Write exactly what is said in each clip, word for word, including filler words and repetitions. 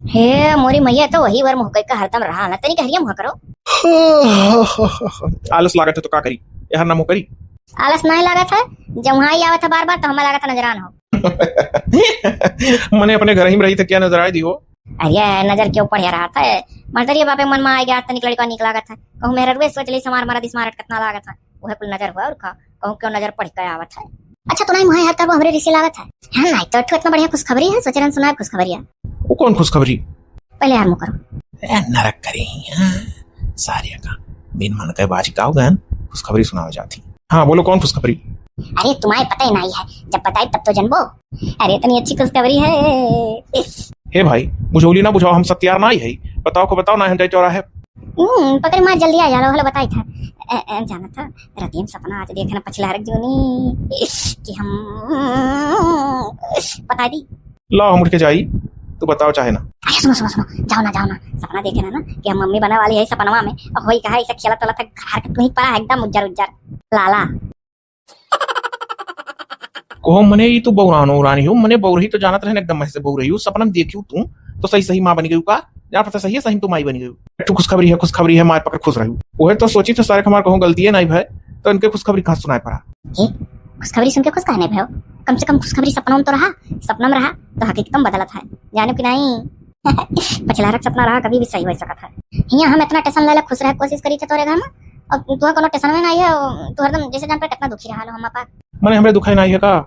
हे मोरी मैया, तो वही वर मुँह कइके हरदम रहा ना, तनी हरिया मुँह करो। आलस लागत है तो का करी, एहर ना मुँह करी। आलस नहीं लागत है, जब वहाँ ही आवत है बार बार, तो हमें लागत है नजरान हो। मने अपने घर ही में रही थे, क्या नजर आए दी हो? अरे नजर क्यों पड़े रहा था, मर्दरिया बापे मन में आ गया, तनिक लड़का नीक लागत है, कहूँ मेहररुए सोच ली, समार मरद स्मार्ट कितना लागत है, वह कुल नजर हुआ और का, कहूँ क्यों नजर पड़ के आवत है। अच्छा, तो नहीं मुँह हर करबो, हमरे रिसे लागत है। हाँ, नहीं तो ठो इतना बढ़िया खुशखबरी है, सोचे रहन सुनाए खुशखबरिया। वो कौन खुशखबरी? पहले यार मुँह करो। ए, नरक करे ही, हाँ, सारे का बिन मन के बाजी गाओ गन, खुशखबरी सुनावे जाती। हाँ, बोलो, कौन खुशखबरी? अरे, तुम्हारे पता ही नहीं है, जब बताई तब तो जनबो। अरे, इतनी अच्छी खुशखबरी है। इस। हे भाई, बुझौली ना बुझाओ, हम सत्यार ना ही है। बताओ को बताओ ना, हम जाए चौराहे। हम्म, पकड़ मार, जल्दी आ जा रहो, हेलो, बताई था। ए, ए, जाना था, रतियन सपना आज देखना पछिला हरक जोनी, इस, कि हम, बता दी। लाओ, हम उठ के जाई, तू बताओ चाहे ना। अरे सुनो, सुनो, सुनो, जाओ ना, जाओ ना, सपना देखे ना, ना कि हम मम्मी बने वाली है सपनवा में, और वही कहा, ऐसा खेला तोला था, घर के तुम्ही पड़ा है एकदम उज्जर उज्जर, लाला। कोहो मने, ई तू बौरानो उरानी हो, मने बौरही तो जानत रहन एकदम, महे से बौरही हो, सपना में देखियो तू, तो सही सही माँ बनी गई का? जा पता सही है, सही में तू माई बनी गई। तू खुशखबरी है, खुशखबरी है, मार पकड़ खुश रही। वह तो सोची थे सारे हमार कहूँ गलती है नहीं भाई, तो इनके खुशखबरी कहाँ सुनाए पड़ा? ए, खुशखबरी सुन के खुश काहे नहीं भयो? कम से कम खुशखबरी सपनों में तो रहा, सपनों में रहा तो हकीकत में बदलत है, जानो कि नहीं? पछिला हरक सपना रहा, कभी भी सही हो सकत है। हियाँ हम इतना टेंशन लेले खुश रहे कोशिश करी थे तोरे घर में, और तू कोनो टेंशन में नहीं है, तू हरदम जैसे जान पर कितना दुखी रहा लो हम आपा। मने हमरे दुखाई नहीं है का?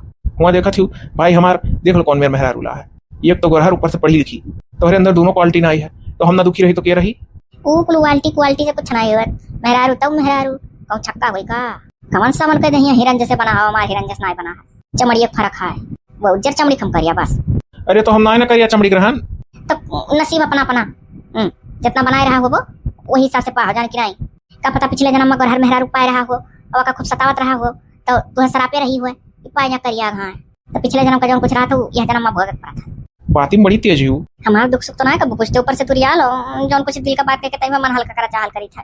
वहाँ देखा थी भाई हमार, देख लो कौन मेर मेहरारू ला है, एक तो गोरहर ऊपर से पढ़ी लिखी, तोहरे अंदर दोनों क्वालिटी नहीं है, तो हम ना दुखी रही तो के रही? ऊ कुल क्वालिटी क्वालिटी से कुछ नहीं होत, मेहरारू तब मेहरारू, कहूँ छक्का होई का? कवन सा मन के दहिया हिरन जैसे बना हो, हमार हिरन जैसे नाय बना है। चमड़िया के फर्क है, वो उज्जर चमड़ी कम करिया बस। अरे तो हम नाय ना करिया चमड़ी ग्रहण। तो नसीब अपना अपना, हम्म, जितना बनाए रहा हो वो, वही हिसाब से पाओ, जान कि नहीं। का पता पिछले जन्म में गोरहर मेहरारू पाए रहा हो, और का खूब सतावत रहा हो, तो तुहे सरापे रही हो, कि पाए ना करिया घाय। तो पिछले जन्म का जौन कुछ रहा था, यह जन्म में भोगत पड़ा था। बाती में बड़ी तेज हो। हमार दुख सुख तो ना है, कबू पूछते, ऊपर से तू रियाल हो, जौन कुछ दिल का बात कह के तई में मन हल्का करा चाहल करी था।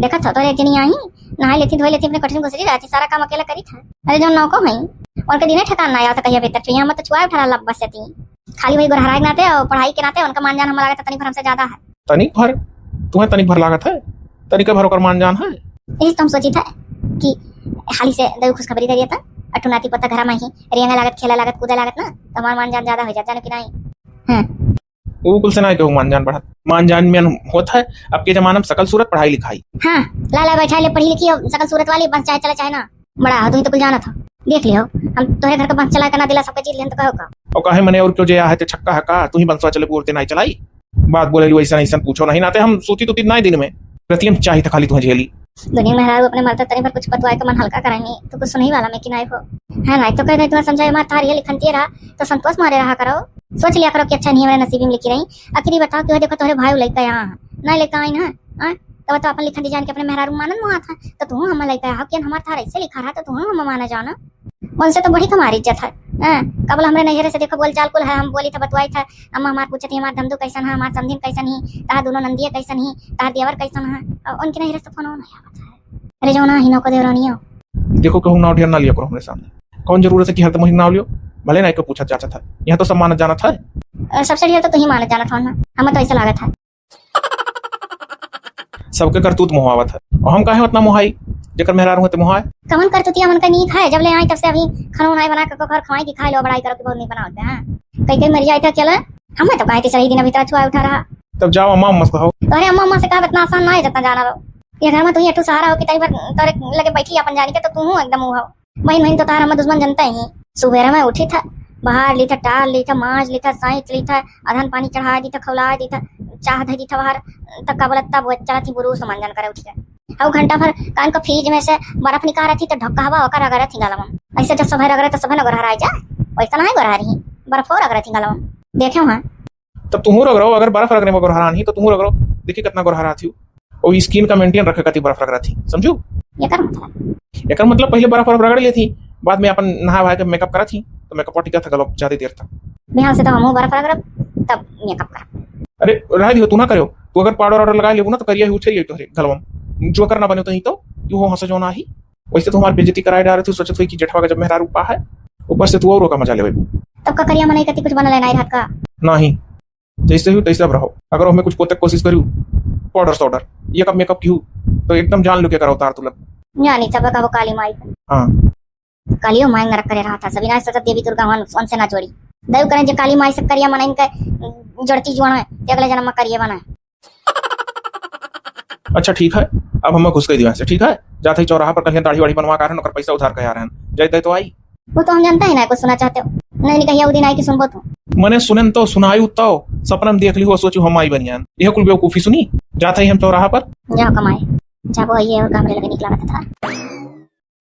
देखत हो, तोरे एक जनी आई, नहाई लेती, धोई लेती, अपने कोठरी में घुसरी रहती, सारा काम अकेला करी था। अरे, जौन नौको हई, उनके दिने ठिकान ना आवत, कहिया भीतर छुइया, हम तो छुआ उठा ला बस से ती। खाली वही गोरहराई के नाते और पढ़ाई के नाते उनका मान जान हमारा लागत तनी भर हमसे ज्यादा है। तनिक भर? तुम्हें तनिक भर लागत है? तनिक भर ओकर मान जान है? यही तो हम सोची था कि हाली से दऊ खुशखबरी दरिया था, अठू नाती पोता घरा में ही रेंगे लागत, खेला लागत, कूदे लागत ना, तो हमार मान जान ज्यादा हो जात, जानो कि नहीं? हाँ। ऊ कुल से ना केहू मान जान बढ़त। मान जान में होत है, अब के जमाना में सकल सूरत पढ़ाई लिखाई। हाँ, ला ला बैठा ले पढ़ी लिखी हो, सकल सूरत वाली, बस चाहे चला चाहे ना। बड़ा हो, तुम तो कुल जानत हो। देख लियो, हम तोहरे घर का बस चला के ना दिला सबके चीज लेन तो कहो का। और काहे मने और क्यों जे आहे ते छक्का है का, तू ही बंसवा चले बोलते नहीं चलाई। बात बोले लू ऐसा नहीं, ऐसा पूछो नहीं, नाते हम सूती तो तीन दिन में। रतियम चाही था खाली तुम्हें झेली। दुनिया में हरारू अपने मरते तनी पर कुछ बतवाए के मन हल्का कराएंगे, तो कुछ सुनही वाला में कि नाई हो। है नाई तो कह दे, तुम्हें समझाए मार थार ये लिखन तिए रहा, तो संतोष मारे रहा करो। सोच लिया करो कि अच्छा नहीं हमारे नसीबी में लिखी रही। आखिर ये बताओ कि वो देखो तोहरे भाई लइका यहाँ है, ना लइका आई ना, हाँ? तब तो अपन लिखन ती जान के अपने मेहरारू मानन मुआ था, तो तू हम लइका हो कि हमार थार ऐसे लिखा रहा, तो तू हम माना जाना। उनसे तो बड़ी हमारी इज्जत है, हाँ? कबल हमरे नैहरे से देखो बोल चाल कुल है, हम बोली था बतवाई था, अम्मा हमार पूछत ही हमार धमदू कैसन है, हमार समधिन कैसन ही, तार दोनों नंदिया कैसन ही, तार देवर कैसन है, और उनके नैहरे से फोन नहीं आवत है। अरे जो ना ही नौको देवरानियो। देखो कहूँ ना ढेर ना लिया करो हमरे सामने, कौन जरूरत है कि हर तुम ना लियो, भले ना एक पूछत जाचत है, यहाँ तो सब मानत जानत है। अ, सबसे ढेर तो तू ही मानत जानत हो ना, हमें तो ऐसा लागत है। सबके करतूत मोहावत है। और हम काहे उतना मोहाई, जेकर मेहरारू होते मोहाए? कवन करतूतिया मन का नीक है, जब ले आई तब से अभी खाना उनाई बना के कोकर खवाई कि खाए लो, बड़ाई करो कि बहुत नीक बनावत है, हाँ? कई कई मर जाए थे अकेला, हमें तो कहे थे सही दिन अभी तक छुआ उठा रहा। तब जाओ अम्मा अम्मा से कहो। तोहरे अम्मा अम्मा से कहा इतना आसान ना है जितना जाना रहो। ये घर में तू ही अठू सहारा हो कि तई पर तोरे लगे बैठी अपन जानी के तो तू हूँ एकदम ऊ हो। बहिन बहिन तो तार हमर दुश्मन जनता ही। सुबेरे में उठी था, बहार ली था, टार ली था, माज ली था, साइत ली था, अधन पानी चढ़ा दी था, खौला दी था, चाह धई दी था बाहर, तब का बोला तब वो चला थी बुरू सामान जान करे उठ के। हऊ घंटा भर कान का फ्रिज में से बर्फ निकाल रही थी तो ढक्का हवा ओकर रगड़े थी गलवा में। ऐसे जब सभे रगड़े तो सभे न गोरहराए जा, वैसा नहीं गोरहरी, बर्फो रगड़े थी गलवा में। देखे वहाँ। तब तुहूँ रगड़ो, अगर बर्फ रगड़े में गोरहरान ही तो तुहूँ रगड़ो, देखी कितना गोरहरा थी। और स्किन का मेंटेन रखे खातिर बर्फ रगड़ा थी, समझू? एकर मतलब? एकर मतलब पहले बर्फ बर्फ रगड़ लेती, बाद में अपन नहा वहा के मेकअप करा थी, तो मेकअप टिका था गलो ज्यादा देर तक। बिहान से तो हमहू बर्फ रगड़ब, तब मेकअप करब। अरे रह दियो, तू ना करो, तू अगर पाउडर वाउडर लगा लेबू ना तो करिया ही उठे ही तोहरे गलवा में। जो करना बने तो ही तो, यू हो हंसे जो ना ही। वैसे तो हमारी बेइज्जती कराए डारे तू, सोचत हुई कि जेठवा का जब मेहरारू पा है, ऊपर से तू और का मजा लेवे। तब का करिया मनई कती कुछ बनल है ना रात का? नहीं। जैसे हू तैसे अब रहो। अगर हमें कुछ पोते के कोशिश करियो, powder सौडर, ये कब makeup किहू, तो एकदम जान लो के करो उतार तुलत। जानी तब कहो काली माई का। हाँ। कालियो माई नरक करे रहा था, सभी नाश तो देवी दुर्गा हन, उनसे ना जोड़ी। दयु करें जे काली माई से करिया मनाइन के जोड़ती जुआन है, ते अगले जन्म में करिए बना। अच्छा ठीक है, अब हम घुस गई दीवान से, ठीक है? जात है चौराहा पर कहीं दाढ़ी वाढ़ी बनवा के आ रहे हैं, ओकर पैसा उधार के आ रहे हैं, जाए दे तो आई। वो तो हम जानता ही ना, कुछ सुना चाहते हो। नहीं, नहीं कहिया वो दिन आई कि सुनबो तू। मने सुनेन तो सुनायु तो, सपना में देख ली हो, सोचू हम आई बनियान। यह कुल बेवकूफी सुनी, जात है हम चौराहा पर। जाओ कमाए, जाबो आइए और हमरे लगे निकला था।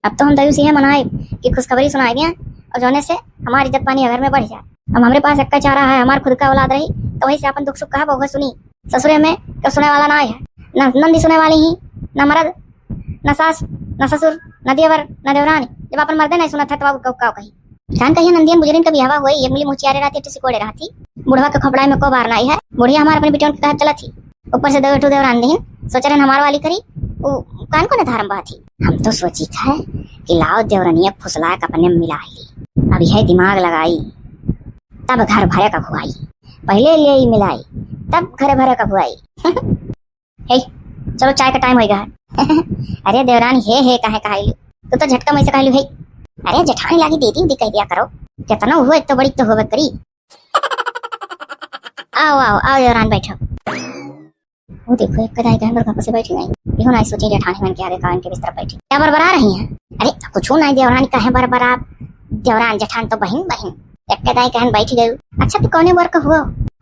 अब तो हम दयु से यह मनाए कि खुशखबरी सुनाए दिया और जौने से हमारी इज्जत पानी घर में बढ़ जाए। अब हमरे पास एक्का चारा है, हमार खुद का औलाद रही, तो वही से अपन दुख सुख कहा बहु सुनी। ससुरे में तो सुने वाला ना है, ना नंदी सुने वाली ही, ना मरद, ना सास, ना ससुर, ना देवर, ना देवरानी। जब अपन मर्दे नहीं सुनत है, तो अब का, का कही? जान कहिया नंदियन बुजरिन के बियाहवा होई, एक मिली मुँह चियारे रहती, तो सिकोड़े रहती। बुढ़वा के खोपड़ाई में को बार नाई है। बुढ़िया हमार अपने बिटियन के कहत चलत ही। ऊपर से दो ठो देवरान दीन, सोच रहे हमार वाली करी, उ कान को धारम बात ही। हम तो सोची थे कि लाओ देवरनिया फुसला के अपने मिला ली। अब यह दिमाग लगाई, तब घर भरे का खुआई। पहले ले ही मिलाई, तब घर भरे का खुआई। हे, चलो चाय का टाइम होइगा है। अरे देवरानी, हे, हे, काहे कहलू? तू तो झटका में से कहलू, हे। अरे जेठानी लागी दीदी उदी कह दिया करो। कितना हुआ, एक तो बड़ी तो होवे करी। आओ, आओ, आओ देवरान, बैठो। वो देखो, एक कदाई गहन पर से बैठी नहीं। इहो नहीं सोची जेठानी मन के आगे का इनके बिस्तर बैठी। क्या बरबरा रही हैं? अरे, कुछ नहीं देवरानी, काहे बरबरा? देवरान जेठान तो बहिन, बहिन। एक कदाई कहन बैठी गई। अच्छा, तू कौने वर्ग का हुआ?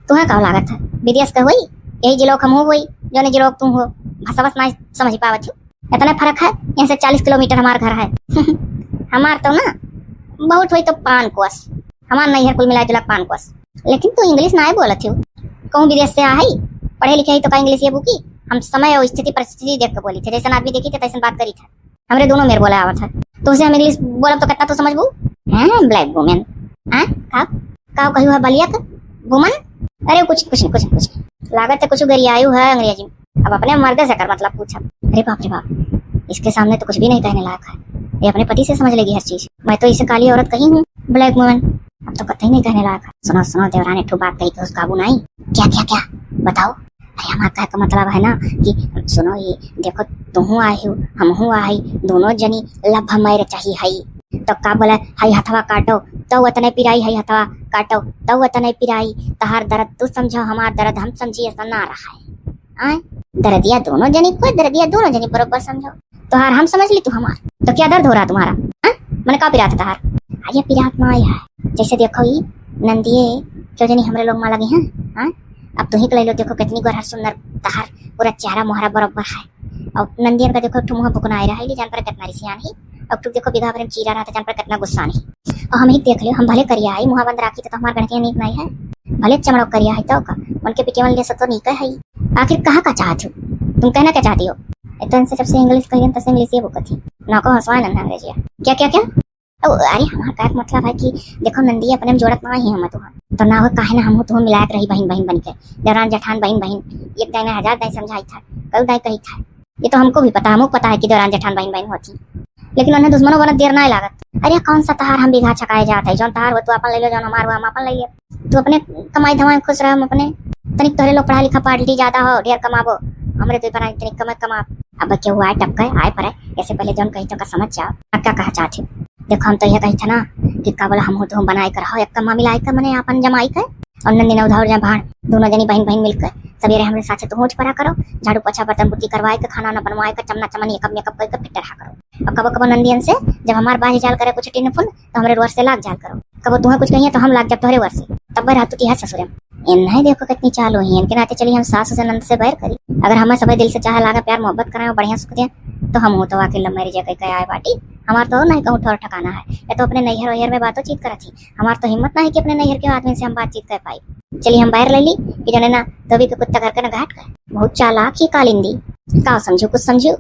तुहे का लागत है? विदेश का हुई? यही जिलोक हम हो हुई, जौने जिलोक तू हो। भाषा बस ना समझ पावत हो। इतना फर्क है, यहाँ से चालीस किलोमीटर हमार घर है। हमार तो ना, बहुत हुई तो पान कोस। हमार नैहर कुल मिला जुला पान कोस। लेकिन तू English ना बोलत हो। कहूँ विदेश से आ है, पढ़े लिखे ही तो का English ये बुकी? हम समय और स्थिति परिस्थिति देख के बोली थे, जैसन आदमी देखी थे, तैसन बात करी थे। हमरे दोनों मेर बोले आवत है। तुमसे हम English बोलब तो कितना तू समझबू? हैं, black woman? हाँ, का? का कही हुआ बलिया का? Woman? अरे कुछ, कुछ नहीं, कुछ नहीं, कुछ नहीं। लागत है कुछ गरियायु है अंग्रेजी में। अब अपने मर्दे से कर मतलब पूछब। अरे बाप रे बाप, इसके सामने तो कुछ भी नहीं कहने लायक है। ये अपने पति से समझ लेगी हर चीज। मैं तो इसे काली औरत कही हूँ, black woman। अब तो कतई नहीं कहने लायक है। सुनो, सुनो देवरान, एक ठो बात कही के उसका काबू नहीं। क्या, क्या, क्या? बताओ। अरे हमार कहे का मतलब है ना कि सुनो, ये देखो, तुहू आई हो, हमहू आई, दोनों जनी love marriage चाही हई। तो का बोले, हई हथवा काटो, तो वतने पिराई, हई हथवा काटो, तो वतने पिराई। तहार दर्द तू समझो, हमार दर्द हम समझी, ऐसा ना रहा है। आय, दर्दिया दोनों जनी को, दर्दिया दोनों जनी बरोबर समझो। तोहार हम समझ ली, तू हमार। तो क्या दर्द हो रहा तुम्हारा? हाँ? मने का पिरात तहार? अरे पिरात ना आया है। जैसे देखो, ई नंदिये क्यों जनी हमरे लोग मा लगी हैं? हाँ? अब तुही के ले लो, देखो कितनी गोरहर सुंदर तहार, पूरा चेहरा मोहरा बरोबर है। और नंदियन का देखो, ठुमुहा बुकना आए रहा है, जान पर कितना रिसियान ही। और तू देखो, बिघा भरे में चीरा रहा था, जान पर कितना गुस्सा नहीं। और हम ही देख लियो, हम भले करिया है, मुहा बंद राखी तो, तो हमार गणतिया नीक नहीं है, भले चमड़ो करिया है, तो का? उनके पिटिया वाले से तो नीक है ही। आखिर कहा का चाहत हो? तुम कहना क्या चाहती हो? एक तो इनसे जब से English कही, तब से English ये बुकत ही। ना को हंसवाए ना अंग्रेजिया। क्या, क्या, क्या? ओ, अरे, हमार कहे के मतलब है कि देखो, नंदी अपने में जोड़त ना ही हम तुहां। तो ना हो, काहे ना हम तुहां मिलायक रही बहिन, बहिन बन के। देवरान जेठान बहिन, बहिन। एक दाई ना हजार दाई समझाई था, कई दाई कही था। ये तो हमको भी पता, हमको पता है कि देवरान जेठान बहिन, बहिन होती। लेकिन उन्हें दुश्मनों बनत देर ना लागत। अरे, कौन सा तहार हम बीघा छकाए जात है? जौन तहार हो तू अपन ले लो, जौन हमार हो हम अपन ले लियो। तू अपने कमाई धमाई में खुश रह, हम अपने। तनिक तोहरे लोग पढ़ा लिखा पार्टी ज्यादा हो, ढेर कमाबो, हमरे दुई परानी तनिक कम कमाब। अब केहू आए टपके, आए पड़े, ऐसे पहले जौन कही तो का समझ जाओ। अब क्या कहा चाहती हूँ? देखो, हम तो यह कही था ना कि का बोला, हम तो बनाए कर हो, एक कमा मिलाए कर, मने अपन जमाई कर, और नंदी ने उधार जा भाड़, दोनों जनी बहिन बहिन मिलकर सवेरे हमरे साथे तो होंठ परा करो, झाड़ू पोछा बर्तन बुत्ती करवाए के, खाना ना बनवाए के, चमना चमन ये कब मेकअप करके फिट रहा करो। और कबो कबो नंदियन से जब हमार बाज जाल करे कुछ टिन फुन, तो हमरे रोर से लाग जाल करो। कबो तुहें कुछ कहिए तो हम लाग जाब तोहरे वर से। तब रहतू तिहार ससुरे में। इन्हें देखो कितनी चालू ही, इनके नाते चली हम सास से नंद से बैर करी। अगर हमें सभी दिल से चाहे, लागे, प्यार मोहब्बत कराए, बढ़िया सुख दे, तो हम हो तो आके लव मैरिज कह के आए बाटी। हमार तो नहीं कहूँ ठौर ठिकाना है, ये तो अपने नैहर वैहर में बातों चीत करत ही। हमार तो हिम्मत ना है कि अपने नैहर के आदमी से हम बातचीत कर पाई। चलिए हम बैर ले ली कि जने ना धोबी के कुत्ता घर के ना घाट का। बहुत चालाक ही कालिंदी। का समझू, कुछ समझू?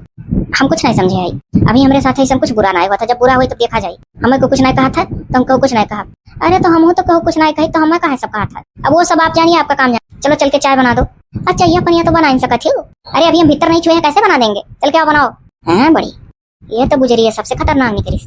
हम कुछ नहीं समझे है। अभी हमरे साथ ऐसा कुछ बुरा नहीं हुआ था, जब बुरा हुई तब देखा जाए। हमें को कुछ नहीं कहा था तो हमको कुछ नहीं कहा। अरे तो हम हो तो कहो कुछ नहीं कही तो हमें कहा सब कहा था। अब वो सब आप जानिए, आपका काम जानिए। चलो चल के चाय बना दो। अच्छा, ये पनिया तो बना ही सकत हो। अरे अभी हम भीतर नहीं छुए हैं, कैसे बना देंगे? चल के आओ बनाओ। हाँ बड़ी, ये तो बुजरी है, सबसे खतरनाक निकली।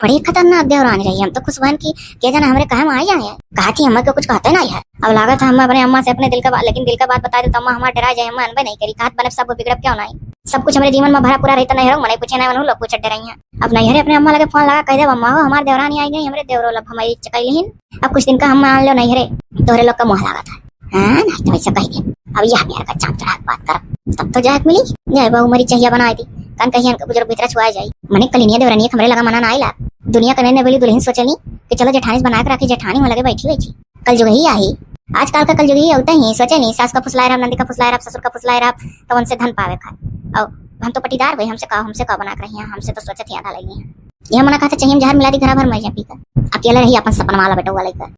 बड़ी खतरनाक देवरानी रही। हम तो खुश भन कि के जाने हमरे कहे में आई जाए। कहा थी, "अम्मा के कुछ कहते ना है।" अब लागत है हम अपने अम्मा से अपने दिल का बात, लेकिन दिल का बात बता दे तो अम्मा हमार डरा जाए, अम्मा अनबे नहीं करी। कहत बनब सब बिगड़ब क्यों नहीं? सब कुछ हमरे जीवन में भरा पूरा रही तो नैहरों में नहीं पूछे, ना उन्हों लोग पूछत डराई हैं। अब नैहरे अपने अम्मा लगे फोन लगा, कह देब, "अम्मा हो, हमार देवरानी आई गई, हमरे देवरो लब हमारी चकैली हिन। अब कुछ दिन का हम मान लो नैहरे, तोहरे लोग का मुँह लागत है।" हाँ, नहीं तो ऐसा कह दे। अब यह मेरे का चाम चढ़ा के बात कर, तब तो जाए के मिली। जाए बहू मरी चहिया बनाए दी, कान कहिया इनका बुजुर्ग भीतर छुआ जाई। मने कलिनिया देवरानी हमरे लगा मना ना आइला। दुनिया का नैने बोली दुल्हन सोचेली कि चलो जेठानी से बना के रखी, जेठानी हो लगे बैठी बैठी। कल जुग ही आई, आजकल का कल जुग ही होता ही, सोचे नहीं, सास का फुसलाए रहा, नंदी का फुसलाए रहा, ससुर का फुसलाए रहा, तो उनसे धन पावे खाए। और हम तो पटीदार हुए, हमसे का, हमसे का बना के रही हैं, हमसे तो सोचत ही आधा लगी हैं। यह मना कहा था, चाहिए हम जहर मिला दी घरा भर में जा पी कर, अकेले रही अपन सपन वाला बेटा वाला लेकर।